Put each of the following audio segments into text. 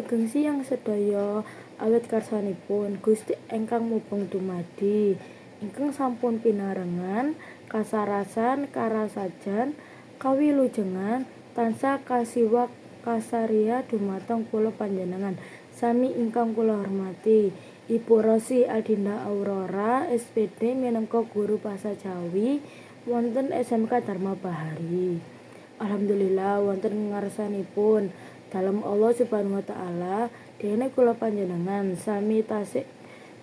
Sugeng siang sedaya. Awit karsanipun Gusti ingkang mubeng dumadi, ingkang sampun pinarengan kasarasan karasajan kawilujengan tansah kasiwa kasarya dumateng kula panjenengan sami. Ingkang kula hormati Ibu Rosi Aldinda Aurora, SPD, minangka guru basa Jawi wonten SMK Dharma Bahari. Alhamdulillah, wonten ngarsanipun dalem Allah Subhanahu wa Taala dene kula panjenengan sami tasik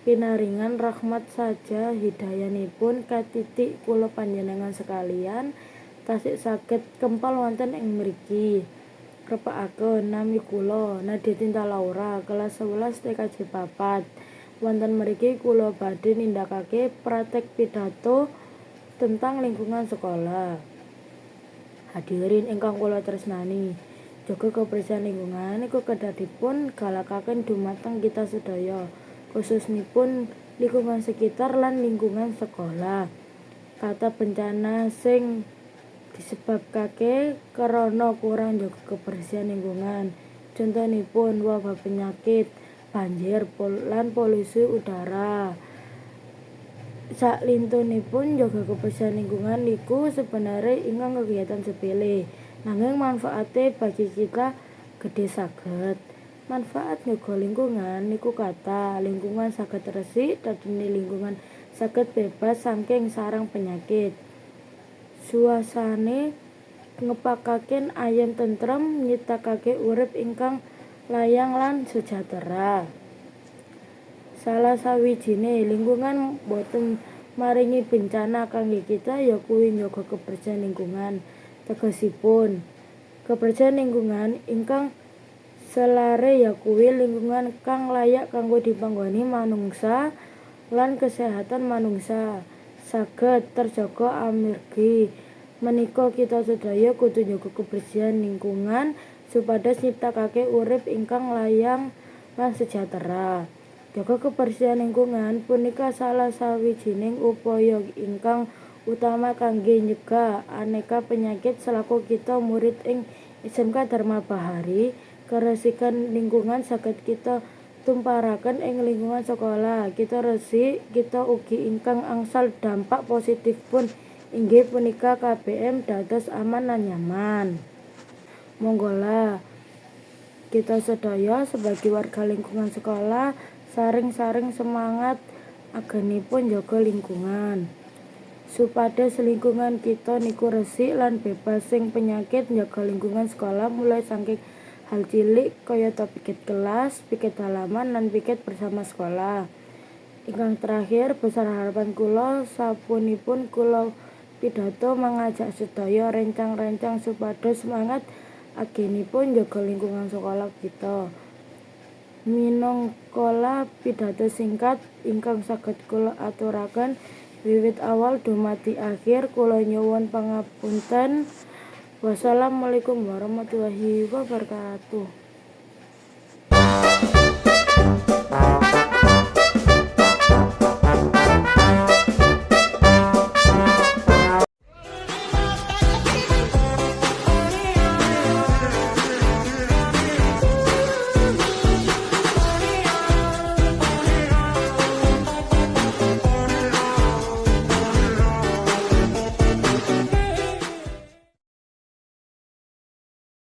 pinaringan rahmat saja hidayanipun katitik kula panjenengan sekalian tasik saged kempal wonten ing mriki. Repakaken, nami kula Nadia Tinta Laura, kelas 11 TKJ 4. Wonten mriki kula badhe nindakake praktek pidato tentang lingkungan sekolah. Hadirin ingkang kula tresnani, jaga kebersihan lingkungan iku kedah dipun galakaken dumateng kita sedaya, khususipun lingkungan sekitar lan lingkungan sekolah. Kathah bencana sing disebabake krana kurang njaga kebersihan lingkungan. Contonipun wabah penyakit, banjir, lan polusi udara. Saklintunipun, njaga kebersihan lingkungan niku sebenare ingkang kegiatan sepele, nanging manfaate bagi kita gedhe sanget. Manfaat njaga lingkungan niku kathah. Lingkungan saged resik, dadine lingkungan saged bebas saking sarang penyakit. Suasane ngepakaken ayem tentrem, nyiptakake urip ingkang layang lan sejahtera. Salah sawijine lingkungan boten maringi bencana kangge kita yakuwi njaga kebersihan lingkungan. Tegesipun, kebersihan lingkungan ingkang selare yakuwi lingkungan kang layak kanggo dipanggoni manungsa lan kesehatan manungsa saged terjaga. Amargi menika, kita sedaya kudu njaga kebersihan lingkungan supados nyiptakake urip ingkang layang lan sejahtera. Jaga kebersihan lingkungan punika salah sawijining upaya ingkang utama kangge nyegah aneka penyakit. Selaku kita murid ing SMK Dharma Bahari, keresikan lingkungan saged kita tumparaken ing lingkungan sekolah. Kita resik, kita ugi ingkang angsal dampak positif pun, inggih punika KBM dados aman lan nyaman. Monggolah kita sedaya sebagai warga lingkungan sekolah saring-saring semangat agenipun njaga lingkungan supados lingkungan kita niku resik lan bebas sing penyakit. Njaga lingkungan sekolah mulai saking hal cilik kayata piket kelas, piket halaman, lan piket bersama sekolah. Ingkang terakhir, besar harapan kula sapunipun kula pidato mengajak sedaya rencang-rencang supados semangat agenipun njaga lingkungan sekolah kita. Minangka pidato singkat ingkang saged kula aturaken wiwit awal dumadi akhir, kula nyuwun pangapunten. Wassalamualaikum warahmatullahi wabarakatuh.